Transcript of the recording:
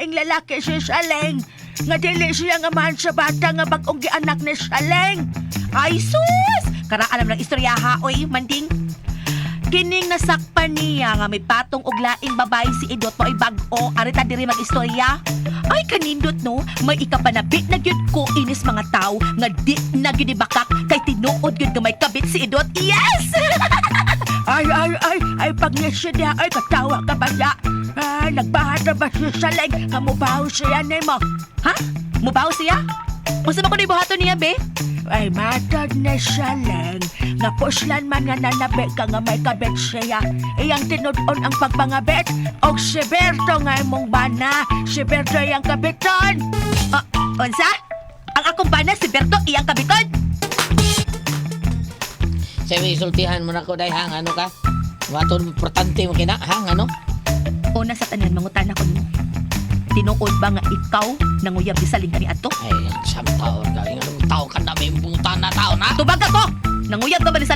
laing lalaki si Saleng. Nga dili siya nga man sa bata nga bag-ong gianak ni Saleng. Ay sus! Karaan naman ng istorya ha, oy, manding. Kining nasakpan niya nga may patong og laing babae si Idot mo ay bag-o, arita diri mag-istorya. Ay kanindot no, may ikapanabi na gyud ko inis mga tao nga di na gyud ibakak kay tinuod gyud nga may kabit si Idot. Yes! Ay, ay, ay, ay, pagnisyo niya, ay, katawa ka ba siya? Ay, nagbahat na ba si Saleng? Kamubaw siya nimo. Ha? Mubaw siya? Unsa ba kuno buhaton niya, be? Ay, matag na Saleng. Nga puslan man nga nanabi ka nga may kabit siya. Iyang tinud-on ang pagpangabit. Og si Berto nga imong bana. Si Berto iyang kabiton. Ah, unsa? Ang akong bana si Berto iyang kabiton. Sabi, isultihan mo na ko dahil hang ano ka? Wato, importante mo kina, hang ano? Una sa tanan mangutana ko nimo. Tinuod ba nga ikaw nanguyab ni Saling kani adto? Ay, siyam taon ka. Yung anong tao ka na, may buta na tao na. Tubag ako! Nanguyab ka ba ni Saling?